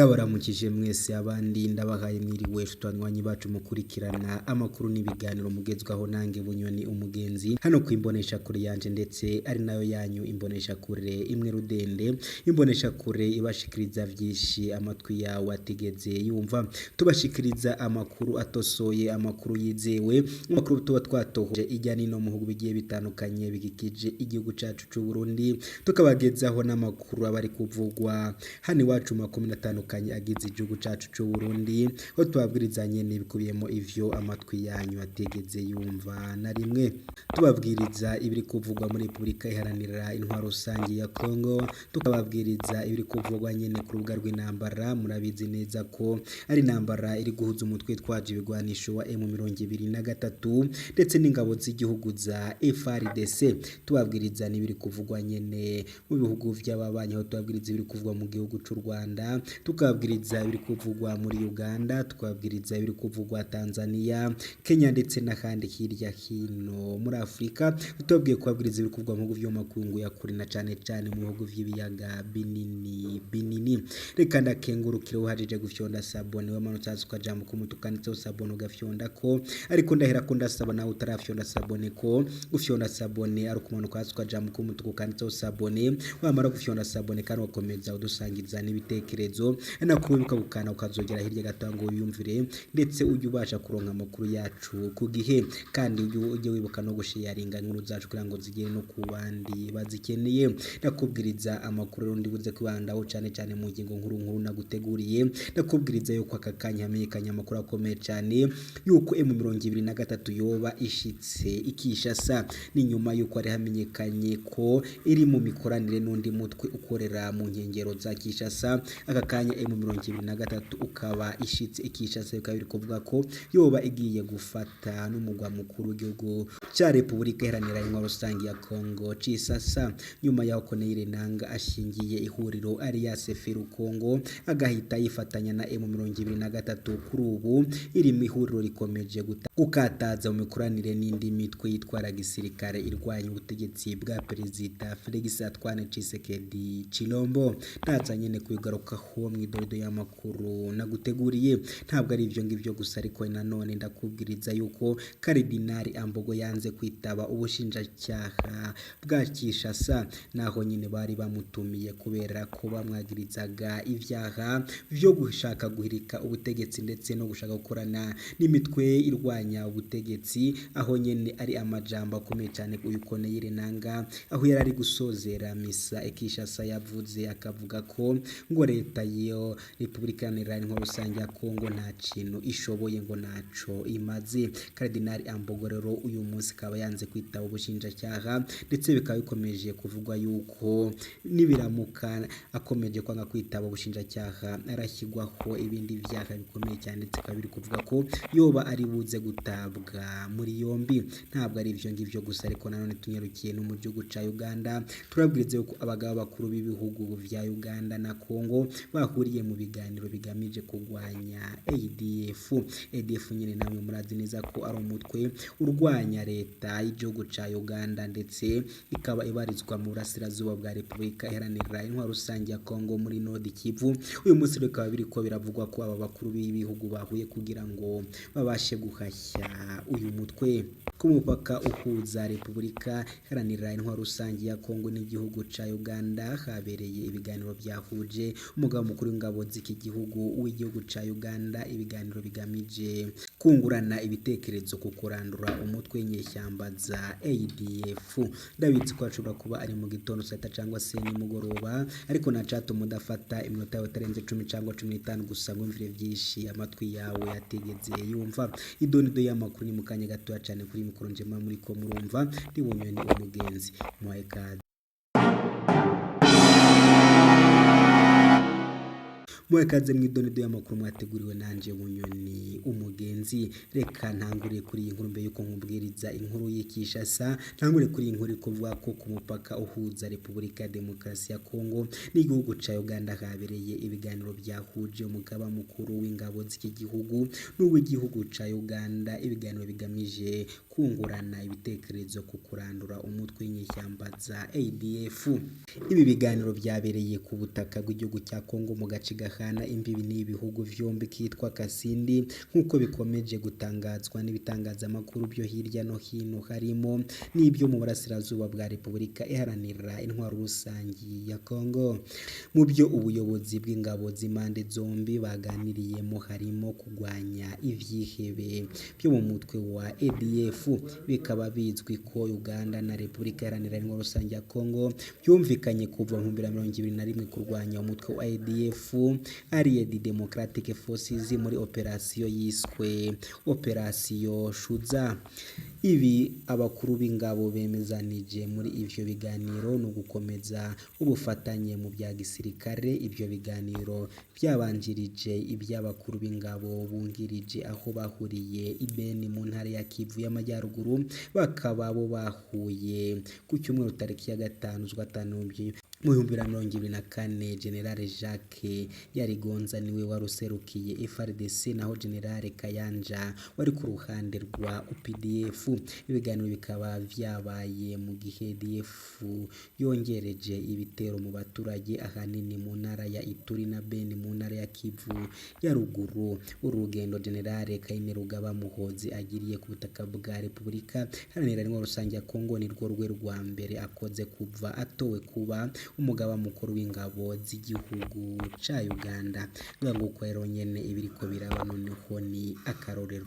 Ndabaramukije mwese, abandi ndabahaye mwiriwe, banywanyi bacu mukurikirana amakuru n'ibiganiro mugezwaho nange Bunyoni Umugenzi hano ku imboneshakure yanje, ndetse ari nayo yanyu imboneshakure imwe rudende, imboneshakure ibashikiriza vyinshi amatwi yawe atigeze yumva. Tubashikiriza amakuru atosoye, amakuru yizewe, amakuru tuba twatohoje ijya nino mu bihugu bigiye bitandukanye bikikije igihugu cacu c'u Burundi, tukabagezaho n'amakuru aba ari kuvugwa hano iwacu mu makomine atandukanye agize igihugu cacu c'u Burundi, aho tubabwiriza nyene ibikubiyemo ivyo amatwi yanyu atigeze yumva na rimwe. Tubabwiriza ibiri kuvugwa muri Repubulika Iharanira Intwaro Rusangi ya Kongo, tukababwiriza ibiri kuvugwa nyene ku rubuga rw'intambara. Murabizi neza ko ari intambara iri guhuza umutwe twaje ibigwanisho wa M23 ndetse n'ingabo z'igihugu za FARDC. Tubabwiriza n'ibiri kuvugwa nyene mu bihugu vy'ababanyi, aho tubabwiriza ibiri kuvugwa mu gihugu c'u Rwanda, tukababwiriza ibiri kuvugwa muri Uganda, tukababwiriza ibiri kuvugwa Tanzania, Kenya ndetse n'ahandi hirya hino muri Afrika. Tubabwiye kubabwiriza ibiri kuvugwa mu bihugu vyo mu makungu ya kure na cane cane mu bihugu vy'ibiyaga binini binini. Reka ndakengurukire uhajeje gufyonda sabone, wamanutse hasi ukajambo k'umutuku kanditseho sabone ugafyonda ko, ariko ndahera ko ndasaba nawe utarafyonda sabone ko gufyonda sabone ari ukumanuka hasi ukajambo k'umutuku kanditseho sabone, wamara gufyonda sabone kandi ugakomeza udusangiza n'ibitekerezo, nako wibuka gukanda ukazogera hirya gato ngo wiyumvire, ndetse ujye ubasha kuronka amakuru yacu ku gihe, kandi ujye wibuka no gusharinga inkuru zacu kugira ngo zigere no ku bandi bazikeneye. Ndakubwiriza amakuru rero ndibuze kwibandaho cane cane mu ngingo nkuru nkuru naguteguriye. Ndakubwiriza yuko aka kanya hamenyekanye amakuru akomeye cane yuko M23 yoba ishitse i Kinshasa. Ni nyuma yuko hari hamenyekanye ko iri mu mikoranire n'undi mutwe ukorera mu nkengero za Kinshasa. Aka kanya M23 ukaba ishitse i Kinshasa, bikaba biri kuvuga ko yoba igiye gufata n'umugwa mukuru w'igihugu ca Repubulika Iharanira Intwaro Rusangi ya Kongo Kinshasa, nyuma yaho Corneille Nangaa ashingiye ihuriro Alliance Fleuve Congo agahita yifatanya na M23. Kuri ubu iri mu ihuriro rikomeje gukataza mu mikoranire n'indi mitwe yitwara gisirikare irwanya ubutegetsi bwa Perezida Felix Antoine Tshisekedi Tshilombo. Ndaza nyene kubigarukaho mw'idodo y'amakuru naguteguriye. Ntabwo ari ivyo ngivyo gusa, ariko nanone ndakubwiriza yuko Karidinali Ambogo yanze kwitaba ubushinjacyaha bwa Kinshasa, naho nyine bari bamutumiye kubera ko bamwagirizaga ivyaha vyo gushaka guhirika ubutegetsi ndetse no gushaka gukorana n'imitwe irwanya ubutegetsi, aho nyene ari amajambo akomeye cyane uyu Corneille Nangaa aho yari ari gusozera misa i Kinshasa yavuze, akavuga ko ngo leta yo Repubulika Iharanira Intwaro Rusange ya Kongo nta kintu ishoboye ngo ntaco imaze. Karidinali Ambogo rero uyu munsi akaba yanze kwitaba ubushinjacyaha, ndetse bikaba bikomeje kuvugwa yuko nibiramuka akomeje kwanga kwitaba ubushinjacyaha arashyirwaho ibindi vyaha bikomeye cyane, ndetse bikaba biri kuvuga ko yoba ari buze gutabwa muri yombi. Ntabwo ari ivyo ngivyo gusa, ariko nanone tunyarukiye no mu gihugu ca Uganda, turabwiriza yuko abagaba bakuru b'ibihugu vya Uganda na Kongo bahuriye mu biganiro bigamije kurwanya ADF. ADF nyine namwe murazi neza ko ari umutwe urwanya leta y'igihugu ca Uganda, ndetse ikaba ibarizwa mu burasirazuba bwa Repubulika Iharanira Intwaro Rusange ya Kongo muri Nord Kivu. Uyu munsi bikaba biriko biravugwa ko aba bakuru b'ibihugu bahuye kugira ngo babashe guhashya uyu mutwe. Ku mupaka uhuza Repubulika Iharanira Intwaro Rusange ya Kongo n'igihugu ca Uganda habereye ibiganiro byahuje umugaba mukuru w'ingabo z'iki gihugu w'igihugu ca Uganda, ibiganiro bigamije kungurana ibitekerezo ku kurandura umutwe w'inyeshyamba za ADF. Ndabizi ko ashobora kuba ari mu gitondo saa sita cyangwa se nimugoroba, ariko ntacatuma udafata iminota yawe itarenze 10 cyangwa 15 gusa ngo wumvire byinshi amatwi yawe atigeze yumva. Idonido y'amakuru ni mu kanya gatoya cyane kuri mikoro njema muri ko murumva ndi Bunyoni Umugenzi. Muhaye ikaze. Muhaye ikaze mw'idonido y'amakuru mwateguriwe nanje Bunyoni Umugenzi. Reka ntanguriye kuri iyi nkuru mbere yuko nkubwiriza inkuru y'i Kinshasa, ntangure kuri iyi nkuru iri kuvuga ko ku mupaka uhuza Repubulika ya Demokarasi ya Kongo n'igihugu ca Uganda habereye ibiganiro byahuje umugaba mukuru w'ingabo z'iki gihugu n'uw'igihugu ca Uganda, ibiganiro bigamije kungurana ibitekerezo ku kurandura umutwe w'inyeshyamba za ADF. Ibi biganiro byabereye ku butaka bw'igihugu cya Kongo mu gace gahana imbibi n'ibihugu vyombi kitwa Kasindi, nk'uko bikomeje gutangazwa n'ibitangazamakuru byo hirya no hino, harimo n'ibyo mu burasirazuba bwa Repubulika Iharanira Intwaro Rusangi ya Kongo. Mu byo ubuyobozi bw'ingabo z'impande zombi baganiriyemo harimo kurwanya ivyihebe byo mu mutwe wa ADF. Bikaba bizwi ko Uganda na Repubulika Iharanira Intwaro Rusange ya Kongo byumvikanye kuva mu 2021 kurwanya umutwe wa ADF, Allied Democratic Forces, muri operasiyo yiswe Operasiyo Shuza. Ibi abakuru b'ingabo bemezanije muri ivyo biganiro ni ugukomeza ubufatanye mu bya gisirikare. Ivyo biganiro byabanjirije iby'abakuru b'ingabo bungirije aho bahuriye i Beni mu ntara ya Kivu y'Amajyaruguru, bakaba bo bahuye ku cyumweru tariki ya 5 z'ukwa 5 mu 2024. General Jacques Yarigonza niwe wari userukiye FARDC, naho General Kayanja wari ku ruhande rwa UPDF. Ibiganiro bikaba vyabaye mu gihe ADF yongereje ibitero mu baturage, ahanini mu ntara ya Ituri na Beni mu ntara ya Kivu ya ruguru. Urugendo General Kainerugaba Muhoozi agiriye ku butaka bwa Repubulika Iharanira Intwaro Rusange ya Kongo ni rwo rwe rwa mbere akoze kuva atowe kuba umugaba mukuru w'ingabo z'igihugu ca Uganda. Nguko rero nyene ibiriko biraba noneho ni akarorero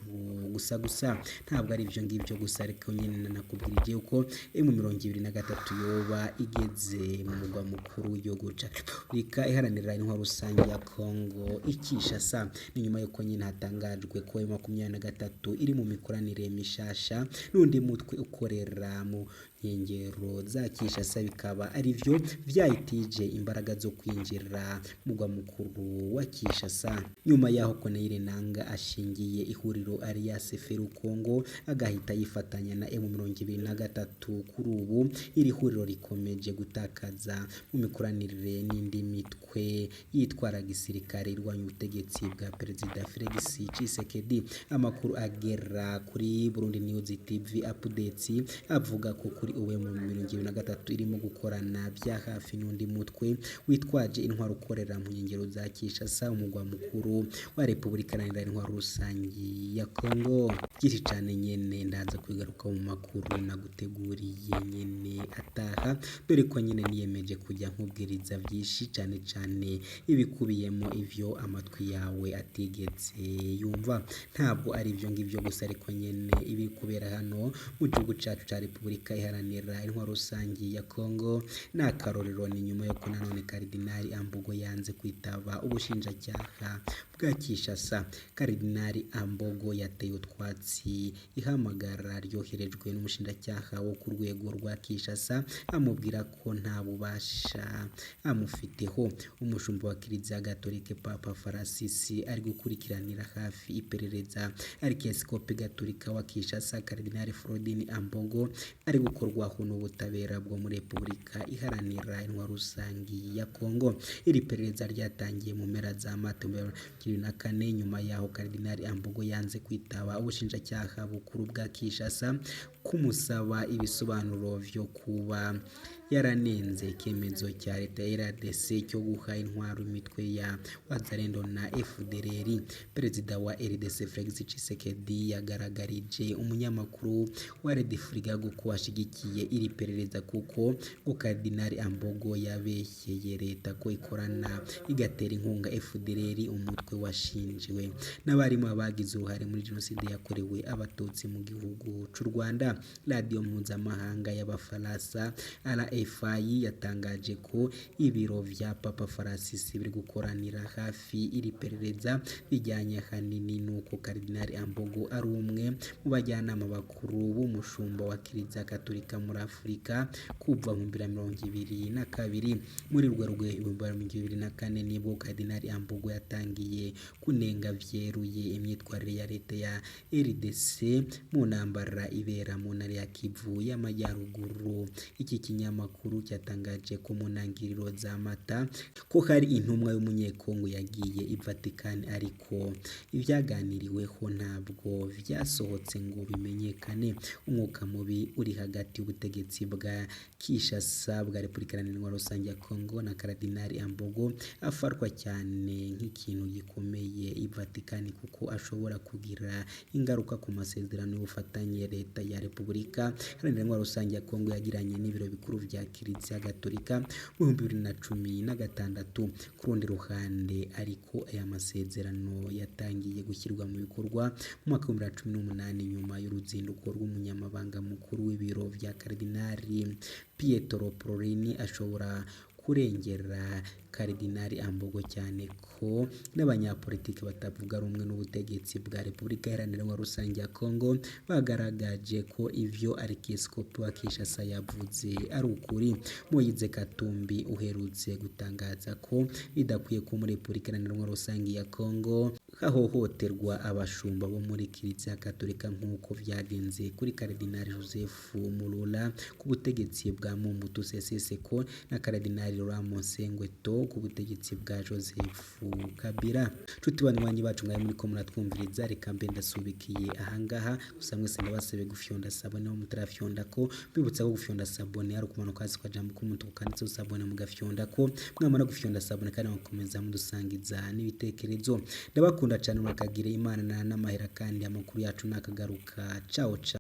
gusa gusa, ntabwo ari ivyo ngivyo gusa, ariko nyene nanakubwirije yuko M23 yoba igeze mu mugwa mukuru w'igihugu ca Repubulika Iharanira Intwaro Rusange ya Kongo i Kinshasa. Ni nyuma yuko nyene hatangajwe ko M23 iri mu mikoranire mishasha n'undi mutwe ukorera mu nkengero za Kinshasa, bikaba arivyo vyayitije imbaraga zo kwinjira mugwa mukuru wa Kinshasa. Nyuma yaho Corneille Nangaa ashingiye ihuriro Alliance Fleuve Congo agahita yifatanya na M23, kuri ubu iri huriro rikomeje gutakaza mu mikoranire n'indi mitwe yitwara gisirikare irwanya ubutegetsi bwa Perezida Felix Tshisekedi. Amakuru agera kuri Burundi News TV Updates avuga ko kuri ubu M23 irimo gukorana bya hafi n'undi mutwe witwaje intwaro ukorera mu nkengero za Kinshasa, umugwa mukuru wa Repubulika Iharanira Intwaro Rusange ya Kongo. Byinshi cane nyene ndaza kubigaruka mu makuru naguteguriye nyene ataha, dore ko nyene niyemeje kujya nkubwiriza byinshi cane cane ibikubiyemo ivyo amatwi yawe atigeze yumva. Ntabwo ari ivyo ngivyo gusa, ariko nyene ibiri kubera hano mu gihugu cacu ca Repubulika Iharanira Intwaro Rusange ya Kongo ni akarorero. Ni nyuma yuko nanone Karidinali Ambogo yanze kwitaba ubushinjacyaha bwa Kinshasa. Karidinali Ambogo yateye utwatsi ihamagara ryoherejwe n'umushinjacyaha wo ku rwego rwa Kinshasa, amubwira ko nta bubasha amufiteho. Umushumba wa Kiliziya Gatolika Papa Francis ari gukurikiranira hafi iperereza Arikiyesikopi Gatolika wa Kinshasa Karidinali Frodin Ambogo ari gukorwaho n'ubutabera bwo muri Repubulika Iharanira Intwaro Rusange ya Kongo. Iri perereza ryatangiye mu mpera za Mata 2024, nyuma yaho Karidinali Ambogo yanze kwitaba ubushinjacyaha bukuru bwa Kinshasa kumusaba ibisobanuro vyo kuba yaranenze icyemezo cya leta ya RDC cyo guha intwaro imitwe ya Wazalendo na FDLR. Perezida wa RDC Felix Tshisekedi yagaragarije umunyamakuru wa Red Frigago ko ashigikiye iri perereza, kuko ngo Karidinali Ambogo yabeshyeye leta ko ikorana igatera inkunga FDLR, umutwe washinjwe n'abarimu abagize uruhare muri jenoside yakorewe Abatutsi mu gihugu c'u Rwanda. Radiyo mpuzamahanga y'Abafaransa RFI yatangaje ko ibiro vya Papa Francis biri gukoranira hafi iri perereza, bijyanye ahanini n'uko Karidinali Ambogo ari umwe mu bajyanama bakuru b'umushumba wa Kiliziya Gatolika muri Afurika kuva mu 2022. Muri urwo rwego 2024 nibwo Karidinali Ambogo yatangiye kunenga vyeruye imyitwarire ya leta ya RDC mu ntambara ibera mu ntara ya Kivu y'Amajyaruguru. Iki kinyamakuru amakuru cyatangaje ko mu ntangiriro za Mata ko hari intumwa y'umunyekongo yagiye i Vatican, ariko ibyaganiriweho ntabwo vyasohotse ngo bimenyekane. Umwuka mubi uri hagati y'ubutegetsi bwa Kinshasa bwa Repubulika Iharanira Rusange ya Congo na Karadinali Ambogo afatwa cyane nk'ikintu gikomeye i Vatican, kuko ashobora kugira ingaruka ku masezerano y'ubufatanye leta ya Repubulika Iharanira Rusange ya Congo yagiranye n'ibiro bikuru vya Kiliziya Gatolika mu 2016. Ku rundi ruhande ariko, aya masezerano yatangiye gushyirwa mu bikorwa mu mwaka wa 2018 nyuma y'uruzinduko rw'umunyamabanga mukuru w'ibiro vya Karidinali Pietro Parolin, ashobora kurengera Karidinali Ambogo, cyane ko n'abanyapolitiki batavuga rumwe n'ubutegetsi bwa Repubulika Iharanira Rusange ya Congo bagaragaje ko ivyo Arikieskopi wa Kinshasa yavuze ari ukuri. Moise Katumbi uherutse gutangaza ko bidakwiye ko muri Repubulika Iharanira Rusange ya Congo hahohoterwa abashumba bo muri Kiliziya Katolika nk'uko vyagenze kuri Karidinali Joseph Murula ku butegetsi bwa Mobutu Sese Seko na Karidinali Laurent Monsengwo ku butegetsi bwa Joseph Kabila. Nshuti banywanyi bacu mwari muriko muratwumviriza, reka mbe ndasubikiye ahangaha. Gusa mwese ndabasabe gufyonda s'abonner aho mutarafyonda, ko bibutsa ko gufyonda s'abonner ari ukumanuka hasi kwa jambo k'umutuku kanditseho s'abonner, mugafyonda ko mwamara gufyonda s'abonner kandi mugakomeza mudusangiza n'ibitekerezo. Ndabakunda cyane, murakagira Imana n'amahera, kandi amakuru yacu nakagaruka. Ciao ciao.